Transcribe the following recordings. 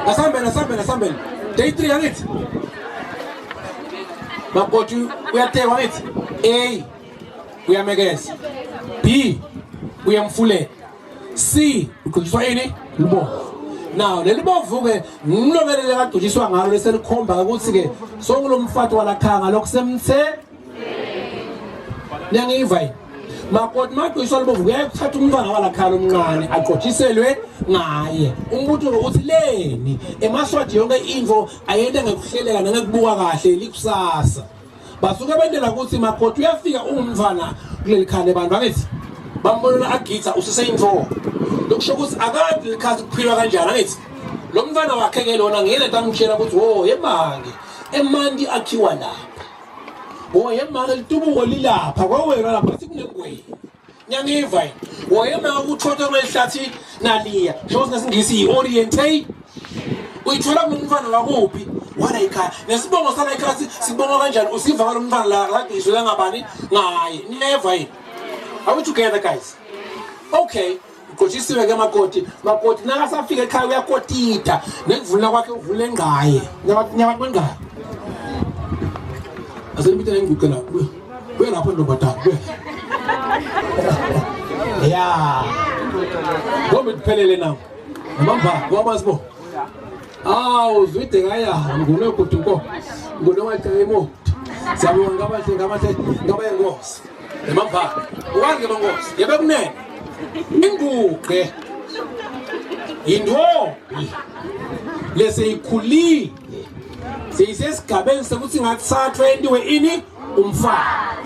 Asambeni, asambeni, asambeni. Day 3 angithi. Makoti uyatekwa angithi. A uyamekeza. B uyamfulela. C ugqokiswa ini? Lubovu. Now leli bovu ke ngilobelele kagqokiswa ngalo leselikhomba ukuthi ke songulomfati walakhanga lokusemthe Niyangiva yini? Makoti magqokiswa lubovu kuyaye kuthatha umntwana walakhala omncane agqotshiselwe ngaye. Umbuto ukuthi leni emaswati yonke info ayenta ngekuhleleka nangekubuka kahle likusasa. Basuke bentela ukuthi makoti uyafika ungumntwana kuleli khaya lebantu angithi bambonela agitha useseyinto. Lokusho ukuthi akade likhathi kuphilwa kanjani angithi lo mntwana wakhe ke lona ngeke tamtshela ukuthi wo yemange emanti akhiwa lapha. Woyemake litubuko lilapha kwawena lapha sikunengwenya. Ngiyangiva yini? Woyemake kuthotha kwehlathi naliya. Sho ngesingisi i-orientate. Uyithola kumntwana wakuphi? Wala ekhaya. Nesibongo sala ekhaya sibonga kanjani? Usiva ngalo mntwana la la ngabani? Ngaye. Niyeva yini? Are we together guys? Okay. Ugqotshisiwe ke makoti. Makoti nakasafika ekhaya uyakotita. Nekuvula kwakhe uvula engqaye. Nyabathi kwengqaye. Asenibita nenguqe la. Kuya lapho ntombazana. Kuya. Ya. Ngombe kuphelele na. Mamba, wabazi bo. Awu zwide kaya ngune kuduko. Ngune wacela imoto. Siyabonga ngabahle ngabahle ngabayenkosi. Emamva. Uwange mankosi. Yebe kunene. Inguqe. Yintombi. Leseyikhulile. Seyisesigabeni sekuthi ingathathwa entiwe ini umfana.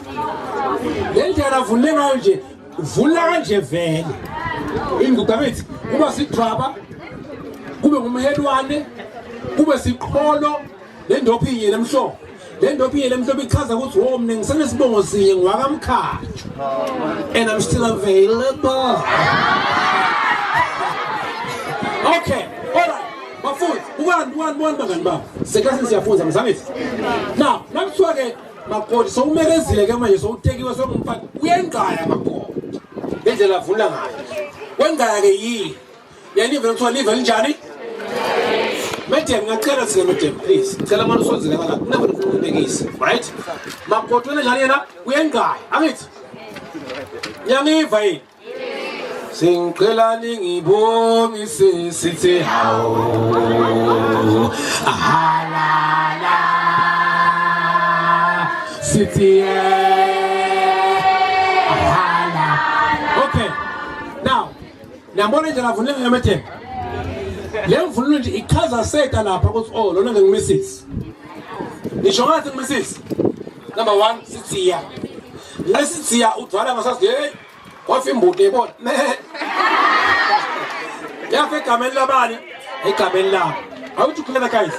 Le ndlela avule ngayo nje uvula kanje vele. Inguqe abethi kuba sidraba kube ngumhelwane kube siqholo le ndophi inye lemhlophe le ndophi inye lemhlophe ichaza ukuthi wo mina ngisenesibongo sinye ngiwakamkhatshwa and I'm still available okay all right bafundi bukani bukani bukani bangani bami seklasini siyafunza mzangithi now nakuthiwa ke makoti sowumekezile ke manje sowutekiwe songumfana uyengqaya makoti ngendlela avula ngayo wengqaya ke yini Yaniva kuthiwa live linjani? Madam ngiyacela sike madam please. Ngicela manje usonzele ngala. Kunabo ngifuna ukubekisa, right? Makoti wena njani yena? Uyengqaya, angithi? Ngiyangiva yini? Singicela ningibongise sithi hawu. Halala. Sithi yeah. Halala. Okay. Now Niyabona indlela avunule ngayo amadebe. Le mvunulo nje ichaza seta lapha ukuthi oh lona nginguMrs. Ngisho ngathi ngiMrs. Number 1 sitsiya. Lesitsiya udwala ngasazi hey wafa imbuti yebona. Yafa egameni labani? Egameni labo. Awuthi ukhuleka guys.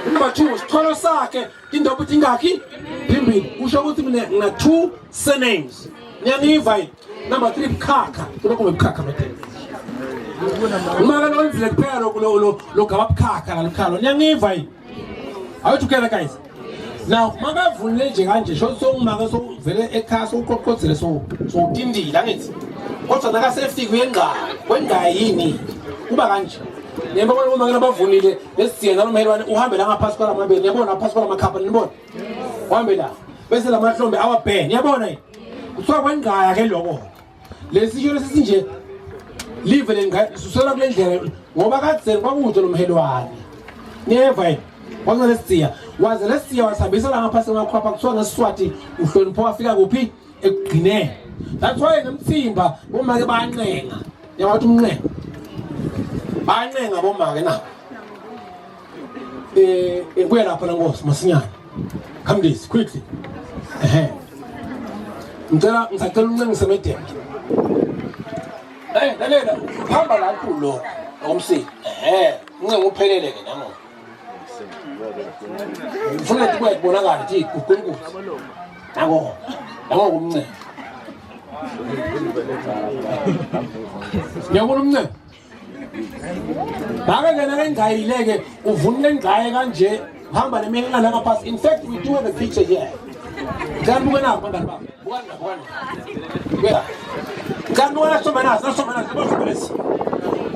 Number 2 sitholo sakhe indoda ukuthi ingakhi? Phambili. Kusho ukuthi mina ngina two surnames. Niyangiva yini? Number 3 bukhakha. Kulokho ngebukhakha madela. Uma ke lwenzile kuphela lo lo lo gaba bukhakha la lukhalo. Niyangiva yini? Are we together guys? Now makavunule nje kanje sho songumake sovele ekhaya sowuqoqodzele so sowutindile angithi. Kodwa nakasefika uyengqaya. Wengqaya yini? Kuba kanje. Niyabona uma ke abavunile lesiye nalomhelwane uhambe la ngaphansi kwalamabele niyabona ngaphansi kwalamakhapha nibona. Uhambe la. Bese lamahlombe awabhene niyabona yini? Kuthiwa kwengqaya ke lokho. Lesisho lesi nje live lengqaya lisusela kule ndlela ngoba kadzeni kwakude lo mhelwane. Niyeva yini? Kwakunalesitsiya. Waze lesitsiya wasihambisa la ngaphansi kwamakhwapha kuthiwa ngesiswati uhlonipho wafika kuphi? Ekugcineni. That's why ngemthimba bomake bayancenga. Yawathi umncenga. Bayancenga bomake na. Eh buya lapha nkosi masinyane. Come this quickly. Ehe. Ngicela ngisacela uncengise medem. Eh lalela hamba la kulo ngomsini. Ehe, uncenga uphelele ke nango. Ngifuna ukuthi kuyabonakala ukuthi uNkulunkulu. Nango. Nango kumncenga. Ngiyabona umncenga. Ngake ke nakengcayile ke uvunule ingcaye kanje hamba neminqana ngaphansi. In fact we do have a picture here. Ngicela nibuke nakho bangani bami. Bukani la bukani. Buka. Ngicela nibuke nasithombe naso nasithombe naso nasithombe lesi.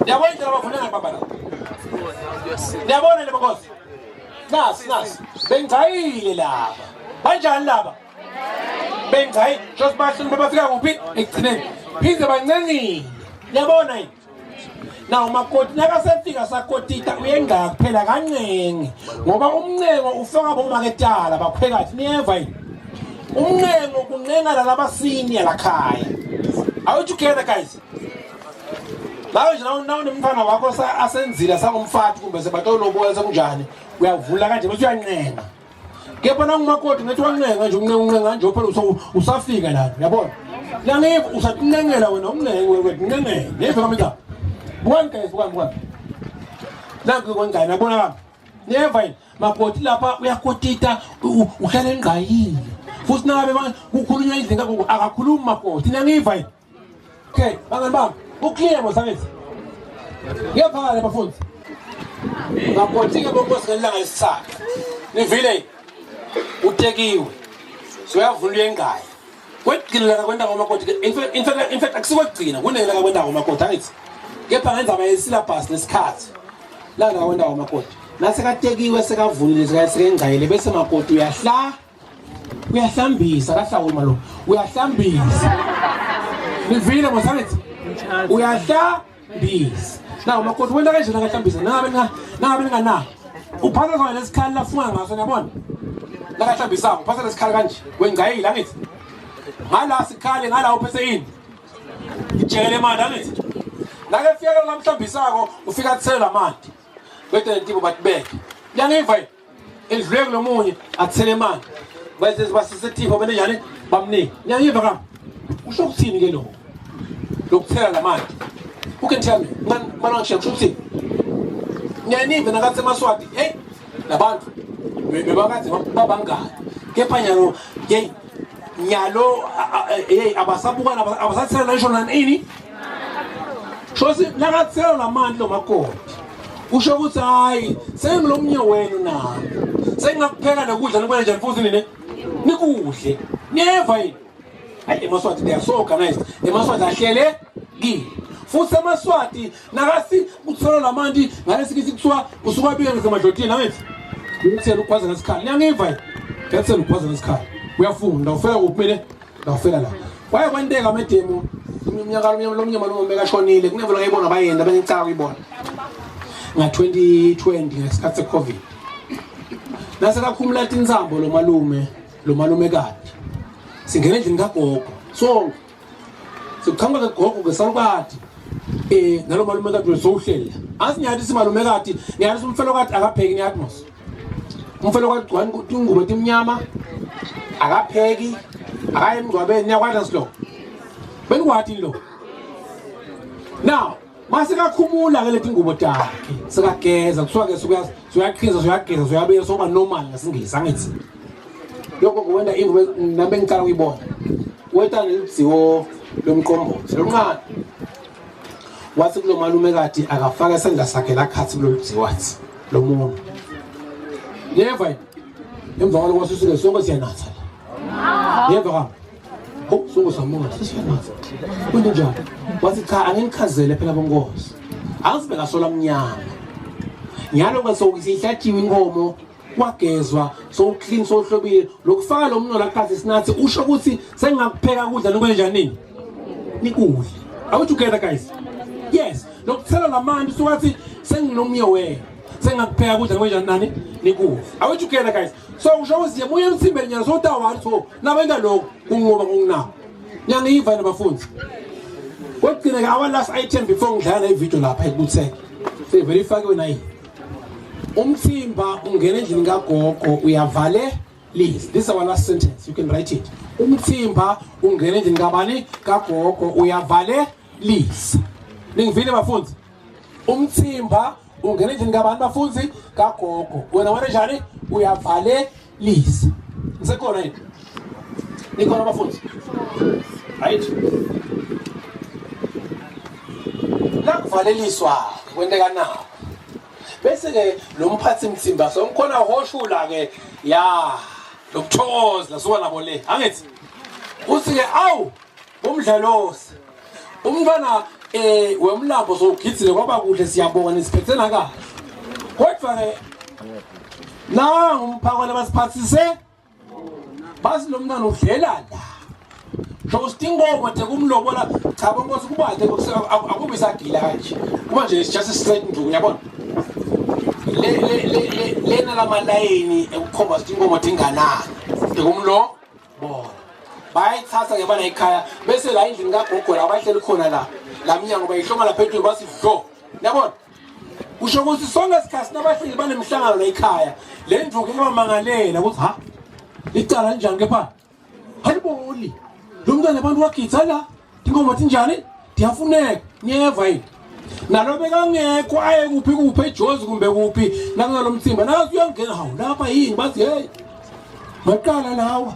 Yabona indlela abavunule ngayo baba la. Niyabona le bonkosi? Nasi nasi. Bengcayile laba. Banjani laba? Bengcayi. Just bahluluma bafika kuphi? Ekugcineni. Phinde bancengile. Niyabona yini? Na umakoti nakasefika sakotita uyengcaya kuphela kancengi ngoba umncengo ufaka bomaketala bakhwekathi niyeva yini? Umncengo kuncenga lalaba senior lakhaya. Are we together guys? Nawe nje nawunemntwana wakho asenzile sangumfati kumbe sebatolobola sekunjani uyavula kanje bese uyancenga. Kepha nangumakoti ngathi wancenga nje uncenga uncenga nje phela usafika la uyabona. Nangive usakuncengela wena umncenge wena uncengela. Ngive kamina. Bukani guys bukani bukani. Nanku kwengane yabona kami. Niyeva yini? Makoti lapha uyakotita uhlala engqayile. Futhi nabe kukhulunywa indlela akakhulumi makoti. Nangiva yini? Okay, bangani bami, uclear mosangithi. Ngiyavakala bafundi. Makoti-ke bonkosi ngelanga lesithathu. Nivile utekiwe. Soyavula uyengaya. Kwekugcina la kwenta ngomakoti ke in fact in fact in fact akusikwekugcina kunele la kwenta ngomakoti angithi. Kepha ngendzaba yesyllabus nesikhathi. La la kwenta ngomakoti. Nasekatekiwe sekavulile sekengcayile bese makoti uyahla uyahlambisa kahlawuli malo uyahlambisa nivile mosangithi uyahlambisa na umakoti wenta kanjena akahlambisa nangabe nangabe ninganako uphatha sona lesikhali lafunga ngaso niyabona lakahlambisako uphatha lesikhali kanje wengcayile angithi ngala sikhali ngala uphethe ini ijele imali angithi nake fika lamhlambisako ufika athela amanti bese lentibo batibeke yangiva yini endluleke kulomunye athele imali bese basisethipho benenjani bamnike niyangiva kami usho ukuthini ke lokho lokuthela lamanti who can tell me mani wangishiya kusho ukuthini niyaniva nakathi emaswati hey labantu bebakade babangani kepha nyalo hey nyalo hey abasabukana abasathela ngisho nanini shosi nakathela lamanti lo makoti usho ukuthi hayi sengilomnye wenu nami sengingakupheka nokudla nikwenze njani futhi nini nikudle niyeva yini hayi emaswati they are so organized emaswati ahlele kile futhi emaswati nakasi kuthola lamanti ngalesikithi kuthiwa usuka bika ngisemadlotini angithi uyathela ugwaza ngesikhala niyangiva yini uyathela ugwaza ngesikhala uyafunda ufela kuphi mina ngafela la kwaye kwenteka medemu umnyaka lomnye malume bekashonile kunevela ngayibona bayenda bengicala kuyibona nga-2020 ngesikhathi se-covid nasekakhumula tinsambo lo malume lo malumekati singena endlini kagogo sonke sikuqhamuka kagogo ngesalukati eh nalo malumekati wesowuhlela asinyathi simalumekati ngiyathi umfelokati akapheki niyathi mos umfelo kwagcwani ingubo etimnyama akapheki akaye emngcwabeni niyakwata silo benikwati lo now masekakhumula ke leti ngubo takhe sekageza kuthiwa ke suyaqhiza suyageza suyabeka soba normal ngesingisi angithi lokho kuwenda ingubo nami engicala ukuyibona weta nelidziwo lomqombothi lomncane wathi kulo malumekati akafake isandla sakhe lakhathi kulolu dziwo wathi lo muntu yeva yini emva kwaloko sisuke sonke siyanatha la yeva kami oh sonke samunga sesiyanatha kwento njani wathi cha anginichazele phela bonkosi angizibeka sola mnyama nyalo ke sokusihlatshiwe inkomo kwagezwa so clean sohlobile lokufaka lo mno laqhathi sinathi usho ukuthi sengingakupheka kudla nikwenjani nini nikudle are we together guys yes lokuthela lamanti sukathi senginomnye wena sengakupheka kudla nikwenjani nani nikudle are we together guys so usho ukuthi muye emthimbeni nyana sowutawani so nabenta lokho kungoba kunginako ngiyangiva yena bafundi kwekugcina ke our last item before ngidlala le video lapha ekubutheke sevele ifakiwe nayi umthimba ungena endlini kagogo uyavale please this is our last sentence you can write it umthimba ungena endlini kabani kagogo uyavale lisa ningivile bafundi umthimba ungena endlini kabani bafundi kagogo wena wena njani uyavale lisa ngisekhona yini nikhona bafundi right lakuvaleliswa kwenteka nako bese ke lo mphathi mthimba songikhona hoshula ke ya lokuthokoza lasuka nabo le angithi uthi ke awu umdlalosi umntwana eh wemlambo sowugidile kwaba kuhle siyabonga nisiphethe nakahle Kodwa ke nangu umphako labasiphathise basi lo mntwana udlela la. So sitinkomo nje kumlobola cha bonkosi kubade akubi sagila kanje. Kuba nje it's just a straight nduku uyabona. Le le le lena lamalayini ekukhomba ukuthi inkomo tinganani. Ekumlo bona. Bayayithatha ke bana ekhaya bese la endlini kagogo la bahleli khona la. La mnyango bayihloma lapha phezulu bathi dlo. Yabona? Kusho ukuthi sonke isikhathi nabahleli banemhlangano la ekhaya. Le nduku ibamangalela ukuthi ha icala njani kepha Haliboli. Lo mntwana abantu wagitha la. Inkomo tinjani? Tiyafuneka. Niyeva yini? Nalo bekangekho aye kuphi kuphi eJozi kumbe kuphi nakungalo mtsimba. Nakathi uyangena hawu lapha yini bathi hey. Maqala lawa.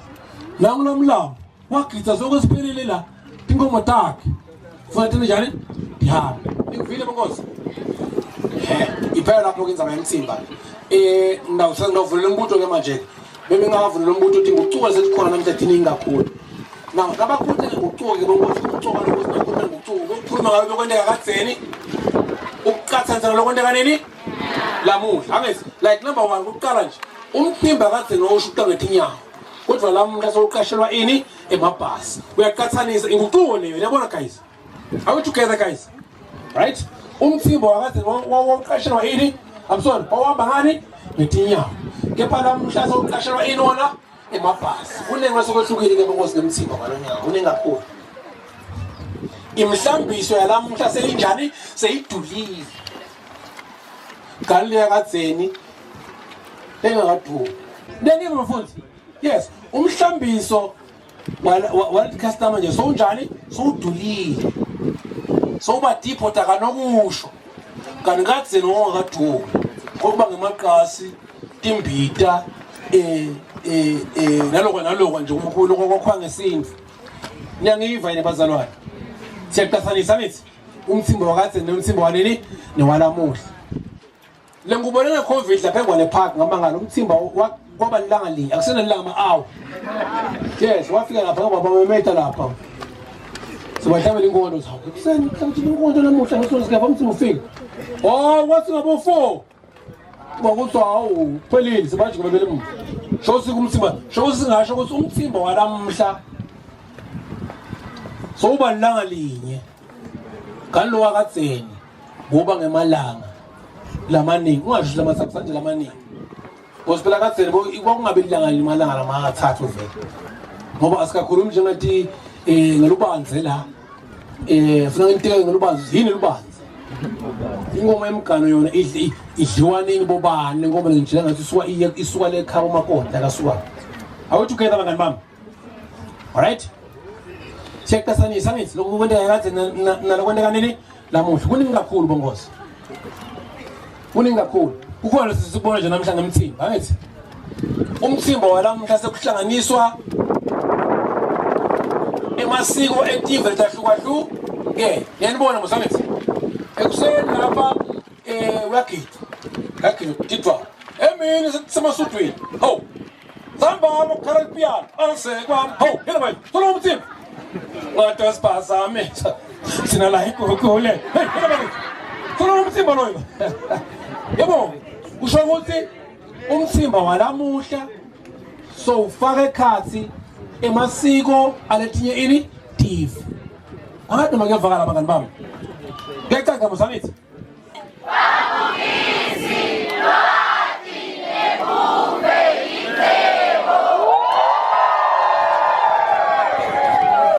Nangu lamlambo wagitha sonke siphelele la. Tinkomo takhe. Funa tinjani? Tihambe. Nikuvile bonkosi? He, iphela lapho ke indzaba yemtsimba. Eh, ndawuvulela umbuto ke manje. Bebe ngavula lo mbuto uthi ngucuka selikhona namhla thiningi kakhulu. Now nabakhuluma ngucuka ke bonkosi ukucuka lokuthi bakhuluma ngucuka ukukhuluma ngabe bekwenteka kadzeni ukuqathanisa lokwenteka nini lamuhla angithi like number 1 kuqala nje umphimba kadzeni wawusho ukuqala ngetinyawo kodwa lamuhla sewuqashelwa ini emabhasi uyaqathanisa inguquko leyo yabona guys Are we together guys? Right? Umthimba wakade wawuqashelwa ini? I'm sorry, wawuhamba ngani? Ngetinyawo. Kepha namuhla sewuqashelwa ini wona? Emabhasi. Kuningi osekwehlukile ke bonkosi ngemthimba ngalonyaka, kuningi kakhulu. Imhlambiso yalamuhla seyinjani? Seyidulile. Ngale yakadzeni engakadumi. Nengike mfundisi. Yes, umhlambiso walithi customer nje sowunjani sowudulile sowuba deep kanokusho kanti kadzeni wawungakaduli kokuba ngemaqasi timbita eh eh eh naloko naloko nje umkhulu kokwakhiwa ngesintu niyangiva yini bazalwane siyaqathanisa nithi umthimba wakade nomthimba wanini newalamuhla Le ngubo lena covid lapha eNgwane Park ngamangala umthimba kwaba lilanga linye akusena lilanga ama-hour. Yes, wafika lapha ngoba bamemeta lapha. Sibahlabela inkondo zawo. Ekuseni kuhlabela inkondo namuhla ngesonto sikapha umthimba ufika. Oh, wathi ngabo 4. Kwakuthi hawu phelile sibaje kubebele emuva. Sho sikumthimba, sho singasho ukuthi umthimba walamhla sowuba lilanga linye. Ngalo wakadzeni ngoba ngemalanga lamaningi ungasho lamathathu nje lamaningi because phela kadzeni kwakungabi ilanga limalanga lamathathu vele ngoba asikakhulumi njengathi eh ngelubanze la eh funa nginteke ngelubanzi yini lubanzi ingoma yemgano yona idliwa nini bobani inkomo ngijela ngathi isuka isuka le khaba umakoti akasuka are we together bangani bami Alright? Siyaqasanisa ngithi lokhu kwenteka kade nalokwenteka nini lamuhla. Kuningi kakhulu bongozi. Kuningi kakhulu. Kukhona sisibona nje namhla ngemthimba, angithi? Umthimba walamuhla sekuhlanganiswa emasiko etive letahlukahlukene. Ngiyanibona mos angithi? Ekuseni lapha eh uyagida. Uyagida kugidwa. Emini semasudwini. Hawu. Sambama kukhala lipiyano angisekwami hawu yena manje thola umthimba ngathi siphazamisa thina la igugule hey yena manje thola umthimba loyo yebo kusho ukuthi umthimba walamuhla so ufaka ekhathi emasiko aletinye ini TV angathi noma kuyavakala bangani bami kuyacaca mosamithi